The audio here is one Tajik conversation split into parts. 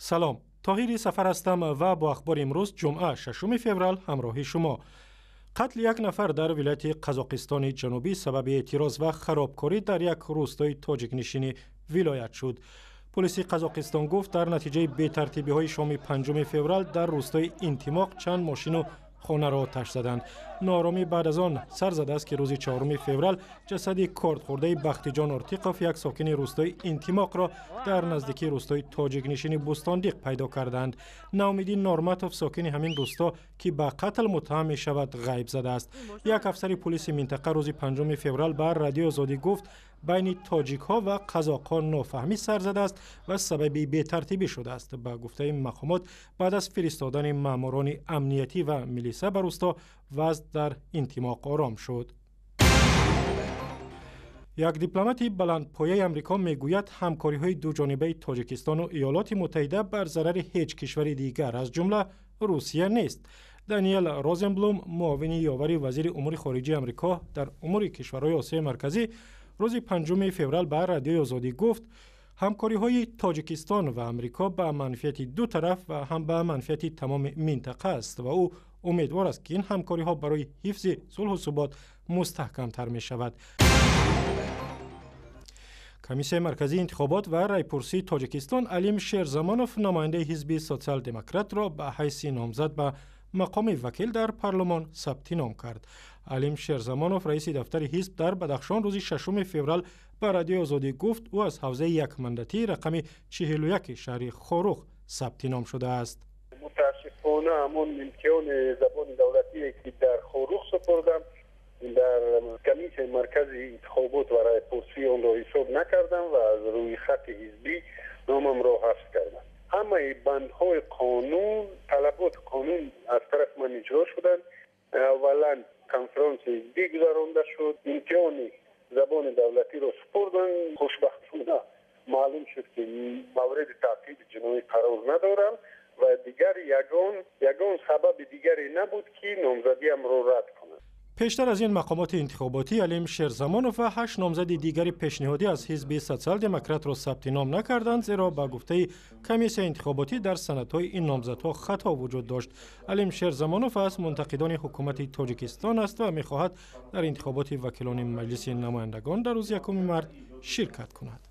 Салом, Тоҳири Сафар ҳастам ва бо ахбори имрӯз, ҷумъа, 6 феврал, ҳамроҳи шумо. Қатли як нафар дар вилояти Қазоқистони Ҷанубӣ сабаби эътироз ва харобкорӣ дар як рӯстои тоҷикнишини вилоят шуд. Полиси Қазоқистон гуфт, дар натиҷаи бетартибиҳои шоми 5 феврал дар рӯстои Интимоқ чанд мошину хонаро оташ заданд. Нооромӣ баъд аз он сар задааст, ки рӯзи 4 феврал ҷасади кордхӯрдаи Бахтиҷон Ортиқов, як сокини рӯстои Интимоқро дар наздикии рӯстои тоҷикнишини Бӯстондиқ пайдо карданд. Наумиддин Норматов, сокини ҳамин рӯсто, ки ба қатл муттаҳам мешавад, ғайб задааст. Як афсари пулиси минтақа рӯзи 5 феврал ба Радиои Озодӣ гуфт, байни тоҷикҳо ва қазоқҳо нофаҳмӣ сар задааст ва сабаби бетартибӣ шудааст. Ба гуфтаи мақомот, баъд аз фиристодани маъмурони амниятӣ ва милиса ба рӯсто, вазъ дар Интимоқ ором шуд. Як дипломати баландпояи Амрико мегӯяд, ҳамкориҳои дуҷонибаи Тоҷикистону Иёлоти Муттаҳида бар зарари ҳеҷ кишвари дигар, аз ҷумла Русия, нест. Даниэл Розенблум, муовини ёвари вазири умури хориҷии Амрико дар умури кишварҳои Осиёи Марказӣ, рӯзи 5 феврал ба Радиои Озодӣ гуфт, ҳамкориҳои Тоҷикистон ва Амрико ба манфиати ду тараф ва ҳам ба манфиати тамоми минтақа аст ва ӯ умедвор аст, ки ин ҳамкориҳо барои ҳифзи сулҳу субот мустаҳкамтар мешавад. Комиссияи марказии интихобот ва райпурсии Тоҷикистон Алим Шерзамонов, намояндаи ҳизби Социал-демократро, ба ҳайси номзад ба мақоми вакил дар парлумон сабти ном кард. Алим Шерзамонов, раиси дафтари ҳизб дар Бадахшон, рӯзи 6 феврал ба Радиои Озодӣ гуфт, ӯ аз ҳавзаи якмандатии рақами 41 шаҳри Хоруғ сабти ном шудааст. Мутаассифона, ҳамон имтиҳони забони давлатие, ки дар Хоруғ супурдам, дар Комиссияи маркази интихобот ва райпурсӣ онро ҳисоб накардам ва аз рӯи хати ҳизбӣ номамро ҳафз кардам. Ҳамаи бандҳои қонун, талаботи қонун аз тарафи ман иҷро шуданд. Аввалан конфронси ҳизбӣ гузаронда шуд, имтиҳони забони давлатиро супурдам. Хушбахтона, маълум шуд, ки мавриди таъқиби ҷиноӣ қарор надорам ва дигар ягон сабаби дигаре набуд, ки номзадиамро рад кунад. Пештар аз ин мақомоти интихоботӣ Алим Шерзамонов ва ҳашт номзади дигари пешниҳодӣ аз ҳизби Социал-демократро сабти ном накарданд, зеро ба гуфтаи комиссияи интихоботӣ дар санадҳои ин номзадҳо хато вуҷуд дошт. Алим Шерзамонов аз мунтақидони ҳукумати Тоҷикистон аст ва мехоҳад дар интихоботи вакилони Маҷлиси намояндагон дар рӯзи 1 март ширкат кунад.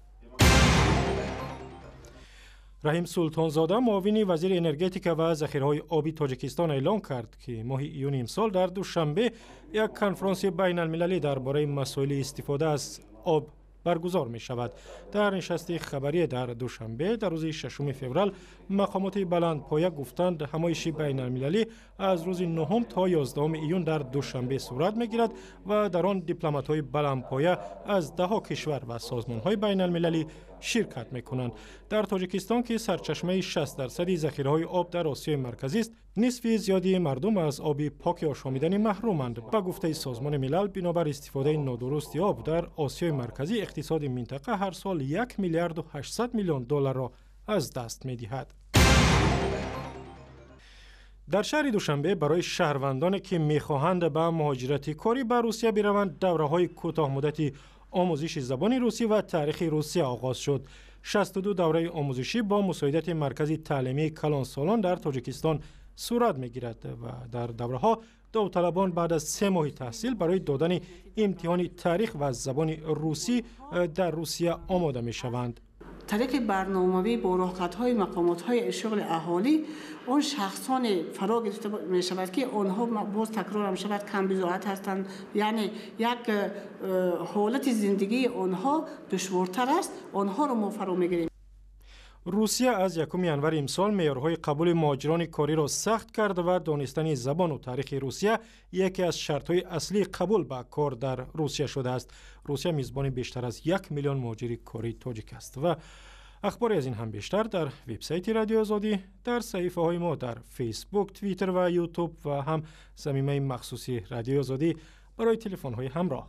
Раҳим Султонзода, муовини вазири энергетика ва захираҳои оби Тоҷикистон, эълон кард, ки моҳи июни имсол дар Душанбе як конфронси байналмилалӣ дар бораи масоили истифода аз об баргузор мешавад. Дар нишасти хабарӣ дар Душанбе дар рӯзи 6 феврал мақомоти баландпоя гуфтанд, ҳамоиши байналмилалӣ аз рӯзи 9 то 11 июн дар Душанбе сурат мегирад ва дар он дипломатҳои баландпоя аз даҳо кишвар ва созмонҳои байналмилалӣ ширкат мекунанд. Дар Тоҷикистон, ки сарчашмаи 60 дарсади захираҳои об дар Осиёи Марказист, нисфи зиёди мардум аз оби поки ошомиданӣ маҳруманд. Ба гуфтаи Созмони Милал, бинобар истифодаи нодурусти об дар Осиёи Марказӣ иқтисоди минтақа ҳар сол 1 миллиарду 800 миллион долларро аз даст медиҳад. Дар шаҳри Душанбе барои шаҳрвандоне, ки мехоҳанд ба муҳоҷирати корӣ ба Русия бираванд, давраҳои кӯтоҳмуддати омӯзиши забони русӣ ва таърихи Русия оғоз шуд. 62 давраи омӯзишӣ бо мусоидати Маркази таълимии калонсолон дар Тоҷикистон сурат мегирад ва дар давраҳо довталабон баъд аз 3 моҳи таҳсил барои додани имтиҳони таърих ва забони русӣ дар Русия омода мешаванд. Тариқи барномавӣ бо роҳхатҳои мақомотҳои шуғли аҳолӣ он шахсоне фаро гирифта мешавад, ки онҳо, боз такрорам шавад, камбизоат ҳастанд, яъне як ҳолати зиндагии онҳо душвортар аст, онҳоро мо фаро мегирем. Русия аз 1 январи имсол меъёрҳои қабули муҳоҷирони кориро сахт кард ва донистани забону таърихи Русия яке аз шартҳои аслии қабул ба кор дар Русия шудааст. Русия мизбони бештар аз 1 миллион муҳоҷири кории тоҷик аст. Ва ахбори аз ин ҳам бештар дар вебсайти Радиои Озодӣ, дар саҳифаҳои мо дар Фейсбук, Твиттер ва Ютуб ва ҳам замимаи махсуси Радиои Озодӣ барои телефонҳои ҳамроҳ.